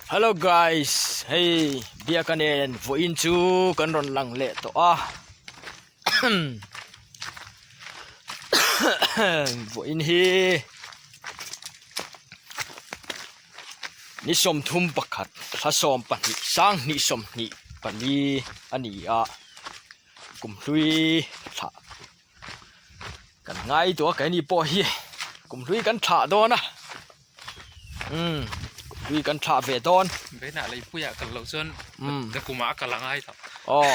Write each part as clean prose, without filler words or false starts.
Hello guys hei biaka nen vawiin chu kan rawn lang leh tawh a vawiin hi ni 31 thla 12 sanghnih 24 a ni a kumhlui thlah Kan ngai tawh a keini pawh hi kum hlui kan thlah dawn a umm kum hlui kan thlah ve dawn. Vawiinah leipuiah kal loh chuan ka kumah a kal a ngai tawh. Aw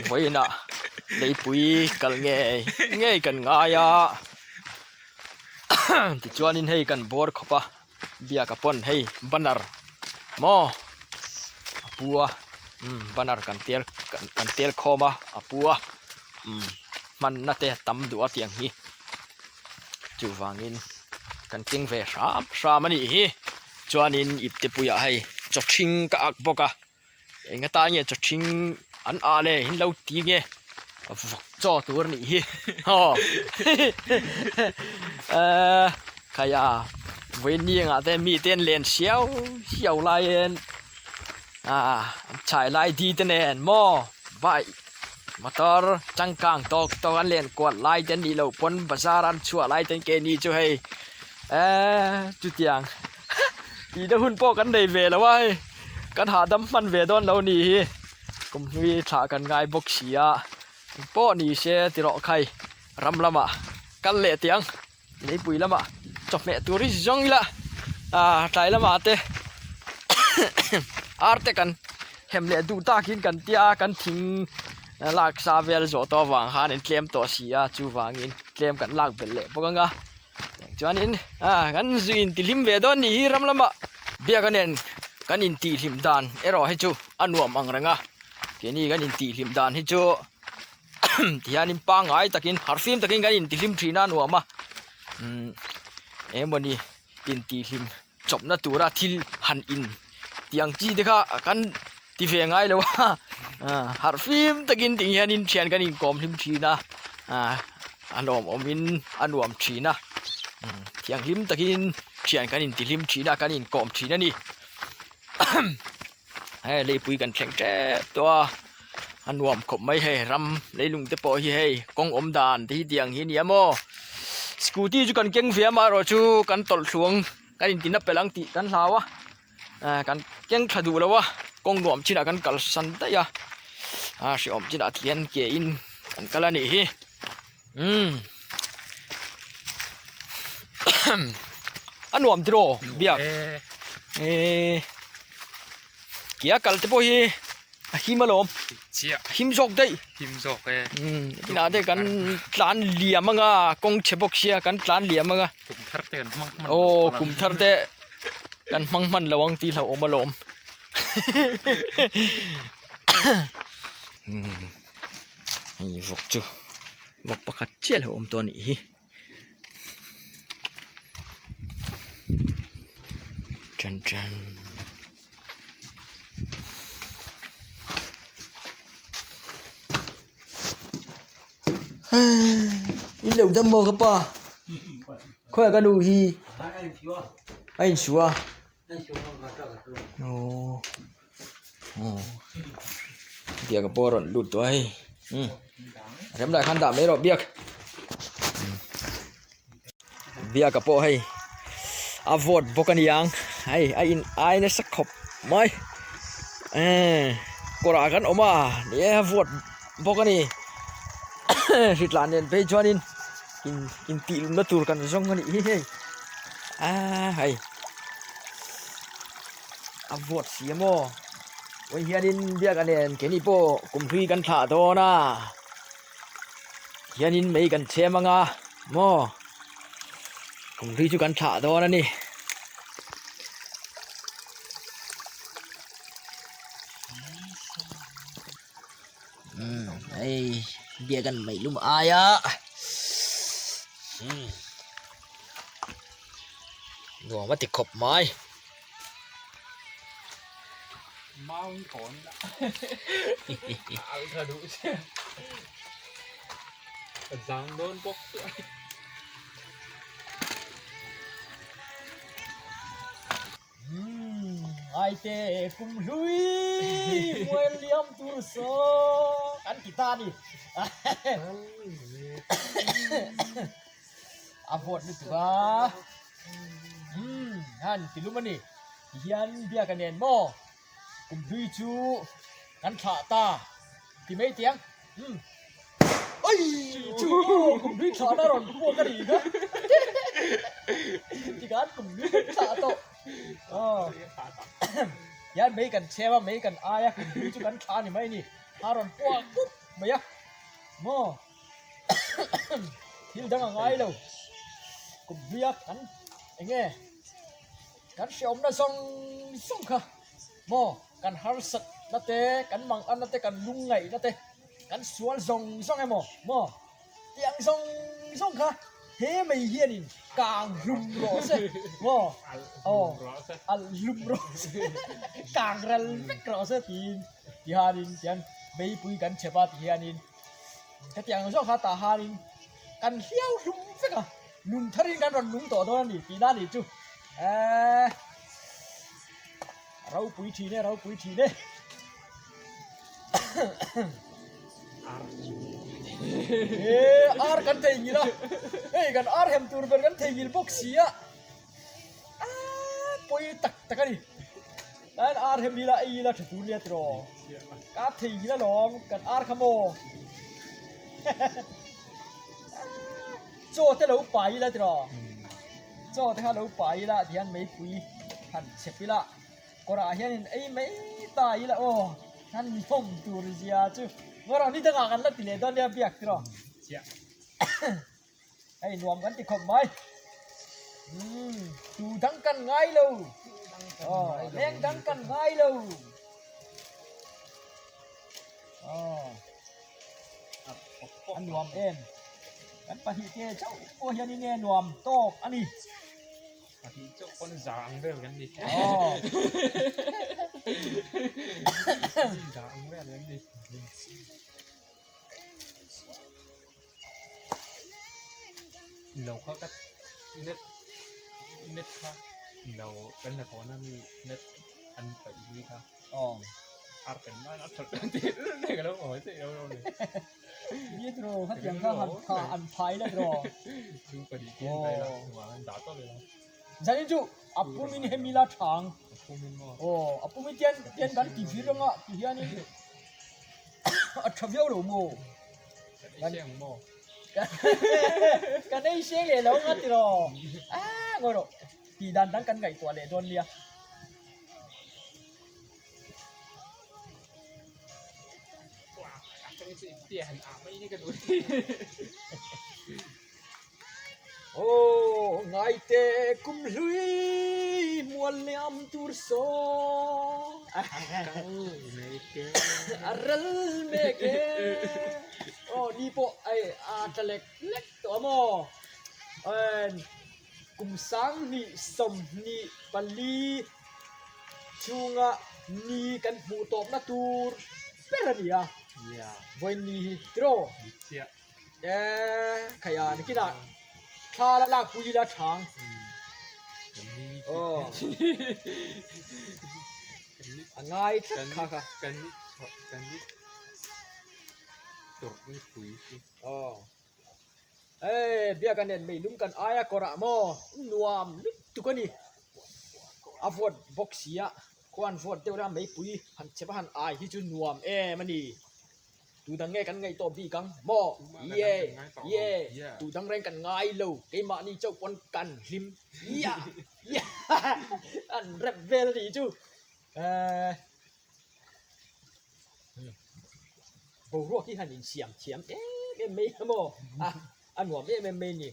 vawiinah leipui kal ngei ngei kan ngai a tichuanin hei kan bawr khawp a biaka pawn hei banner maw a pu a umm banner kan tel kan tel khawm a a pu a umm hmanna te tam duh a tiang hi chuvangin kan keng ve hram hram a nih hi chuanin ipte puiah hei chaw ṭhing ka ak bawk a. Eng atan nge chaw ṭhing an ah le in lo ti nge vawk chaw tur a nih hi aw eee khaia vawiin engah te mite an len siau siau laiin ah an chhai lai di te nen maw bike motor changkang tawk tawk an len kual lai te an nih loh pawn bazar an chhuah lai te keini chu hei eee chutiang. Tihna hun pawh kan nei ve lo a hei kan hahdam hman ve dawn lo nih hi kum hlui thlah kan ngai bawk si a engpawh ni se ti rawh khai ram lamah kal leh teh ang leipui lamah chawhmeh tur hi zawng ila ah tlai lamah te ar te kan hem leh duh takin kan tia kan thing lak sa vel zawh tawh avang khan in tlem tawh si a chuvangin tlem kan lak belh leh bawk ang a. Chuanin ah kan zu intihlim ve dawn nih hi ram lamah biaka nen kan intihhlim dan erawh hi chu a nuam ang reng a keini kan intihhlim dan hi chu tihianin pangngai takin harhfim takin kan intihlim thin a nuam a umm eng emawni intihhlim chawpna tura thil han in tih ang chi te kha kan ti ve ngai lo a harh fim takin tih hianin thian kan inkawm hlim thin a a lawmawmin a nuam thin a thianghlim takin thian kan intihlim thin a kan inkawm thin a ni hei leipui kan thleng tep tawh a a nuam khawp mai hei ram leilung te pawh hi hei kawng awm dan te hi tiang hi a ni a maw scooty chu kan keng ve amaherawhchu kan tawlh thluang kan intina pelh ang tih kan hlau a kan keng tha duh lo a kawng nuam chinah kan kalsan daih a a hrehawm chinah thian ke in kan kal a nih hi umm a nuam tiraw biak ehh kia kal te pawh hi a him alawm chiah a him zawk daih him zawk e umm inah te kan tlan liam anga kawng chhe bawk sia kan tlan liam anga kum thar te kan hmang hman aw kum thar te kan hmang hman lo ang tih hlauhawm alawm umm hei vawk chu vawk pakhat chiah a lo awm tawh a nih hi. Chan chan. In lo dam maw ka pa khawiah ka nu hi a insuh a aww aww biak pawh a rawn lut tawh a hei umm rem lah khan dah mai rawh biak biak pawh hei a vawt bawk a niang hei a in ai nasa khawp mai eee kawrah kan awm a ni e a vawt bawk a ni hritlan nen phei chuanin in intih lumna tur kan zawng a nih hi hei aaa hei a vawt si a maw vawiin hianin biaka nen keini pawh kum hlui kan thlah dawn a hianin mei kan chhem ang a maw kum hlui chu kan thlah dawn a ni. Umm hei biak an mei lum ai a umm nuam a ti khawp mai. Ngaite kum hlui mual liam tur saw kan ti ta a ni. A vote lutuk a. Umm han ti lum a ni. Tihian biak a nen maw? Kum hlui chu kan thlah ta ti mai tiang. Umm. Oi chu maw kum hlui thlah na rawn puak a nih kha. Tikhan kum hlui kan thlah tawh. Aw. Hian mei kan chhem a, mei kan ai a, kum hlui chu kan thlah a ni mai a ni. A rawn puak pup mai a. Maw. Thil dang a ngai lo. Kum hluia kan eng nge kan hreawmna zawng zawng kha maw kan harsat na te kan mangan na te kan lungngaih na te kan sual zawng zawng emaw maw tiang zawng zawng kha he mai hianin kang hlum rawh se maw aw alh hlum rawh se kang ral vek rawh se tiin tihianin tian meipui kan chep a tihianin. Hetiang zawk kha tah hanin kan hliau hlum vek a, nun tharin kan rawn nung tawh dawn a ni tihna a nih chu. Eee ropui thin e, ropui thin e. Eee ar kan theihnghilh a, hei kan ar hem tur ber kan theihnghilh bawk si a. Aaa pawi tak tak a ni. Kan ar hem ila ei ila tha tur nia tiraw. Ka thei hi alawm kan ar kha maw. Chaw te lo pai ila tiraw. Chaw te kha lo pai ila tihian meipui han chep ila kawrah hianin ei mai ta ila aw han hlawm tur zia chu. Ngawrah ni dangah kan la ti leh dawn nia biak tiraw. Hei nuam kan ti khawp mai. Umm tu dang kan ngai lo. Aw leng dang kan ngai lo. Aw a nuam em. Kan pahnih te chauh pawh hian in nge nuam tawk a ni. Pahnih chauh pawn za ang vel kan ni. Aw. Za ang vel kan ni. Lo kha ka net net kha lo kan la thawn a mi net an paih zui kha aw ar kan man a that ti ne ka lo awi theih lo lo ni ni tro kha tiang kha han tha an phai la tro chu pahnih te an phai la chungah an dah tawp ila zanin chu a pumin hemi la thang a pumin maw aw a pumin tian tian kan ti vir anga ti hianin a tha viau lo maw Kan ei seng maw? Kan ei seng leh lo nga tiraw? Aaa ngawi rawh, tih dan dang kan ngaihtuah leh dawn nia. Aw ngaite kum hlui mual liam tur saw a rel mek e aw ni pawh hei a tla lek lek tawh a maw kum sanghnih 24 chhunga ni kan hmuh tawpna tur ber a ni a vawiin ni hi tiraw. Eee khaih a nikinah thla la lak pui ila thang aw a ngai tlat kha kha aw eee biak a nen meilum kan aia kawrah maw nuam lutuk a ni a vawt bawk si a khuan vawt deuh reng a meipui han chep a han ai hi chu nuam em a ni. Tu dang nge kan ngaih tawh bik ang maw? Ye! Ye! Tu dang reng kan ngai lo, keimahni chauh pawn kan hlim. Yah! Yah! An rep vel a nih chu. Eeh. Boruak hi han insiam thiam em em mai a maw? A, a nuam em em mai a ni.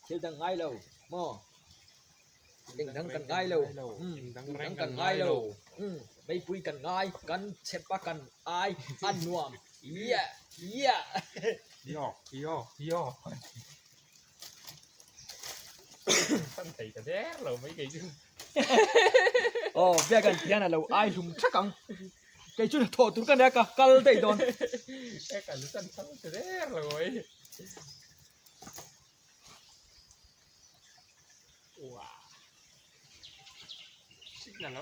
Thil dang ngai lo maw? Eng dang kan ngai lo, eng dang kan ngai lo, meipui kan ngai, kan chep a kan ai a nuam, yeah yeah. Yo yo yo San thei ta der lo mai kei chu. Aw biak an tian a lo ai hlum thak ang. Kei chu thawh tur ka nia ka kal daih dawn. Ka kal san thang ta der lo mai. Biaka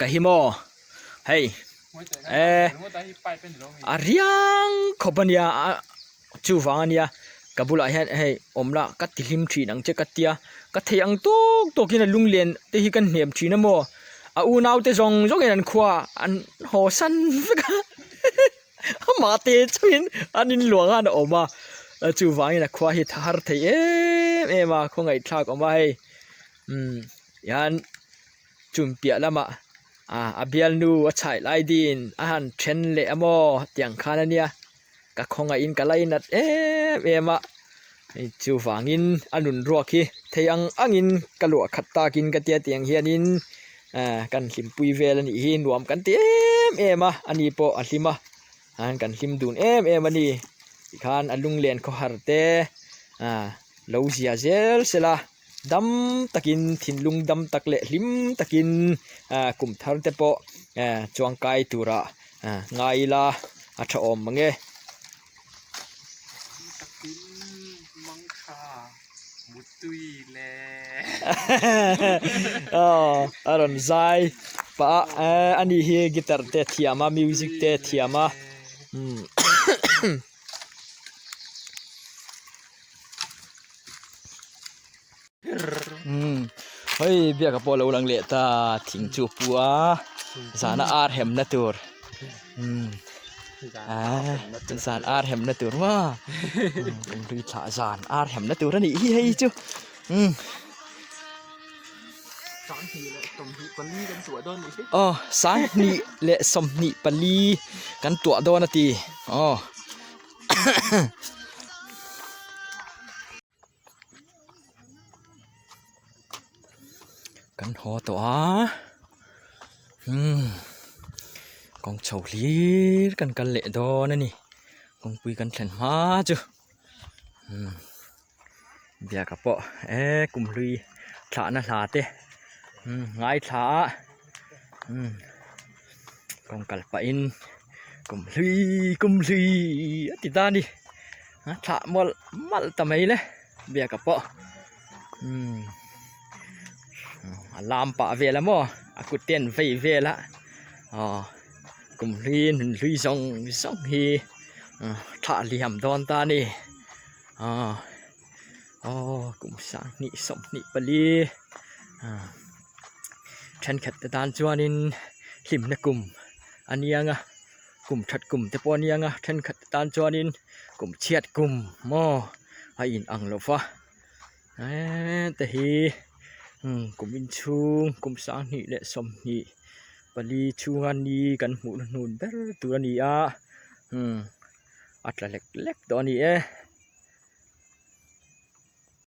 hi maw hei eh a riang khawp a nia a chuvang a nia ka bulah hian hei awm la ka ti hlim thin ang che ka tia ka thei ang tawk tawk in a lunglen te hi kan hnem thin a maw a unau te zawng zawng in an khua an haw san vek a amah te chauhin an inluah khan a awm a chuvangin a khua hi tha har thei em em a khawngaihthlak awm a hei umm hian chum piah lamah ah a bialnu a chhaih lai din a han then leh a maw tiang khan a nia ka khawngaihin ka lainat em em a hei chuvangin a nun ruak hi thei ang angin ka luah khat takin ka tia tiang hianin ah kan hlimpui vel a nih hi nuam kan ti em em a ani pawh a hlim a an kan hlim dun em em a ni tikhan a lunglen khawhar te ah lo zia zel sela. Dam takin thinlung dam tak leh hlim takin ah kum thar te pawh eh chuangkai tura ah ngai ila a tha awm mang e. Aw a rawn zai pah a eh ani hi guitar te a thiam a music te a thiam a umm. Umm hei biaka pawh a lo lang leh ta thing chu a pu a zana ar hemna tur umm aaa zan ar hemna tur maw umm hlui thlah zan ar hemna tur a nih hi hei chu umm. Aw sanghnih leh sawmhnih pali kan tuah dawn a ti aw. Kan haw tawh a umm kawng chho hlir kan kal leh dawn a ni kawngpui kan thlen hma chu umm biaka pawh eh kumhlui thlahna hla te umm ngaithla a umm kawng kal pahin kumhlui kumhlui a ti ta a ni a thlah mawlh mawlh ta mai le biaka pawh umm a lam pah vel a maw a kut te an vei vel a aw kumhlui nunhlui zawng zawng hi thlah liam dawn ta a ni aw aw kum sanghnih sawmhnih pali ah thenkhat te tan chuanin hlimna kum a niang a kum that kum te pawh a niang a thenkhat te tan chuanin kum chhiat kum maw a in ang lo va hete hi kum inchhung kum sanghnih leh sawmhnih pali chhunga ni kan hmuh na hnun ber tur a ni a a tla lek lek tawh a ni e.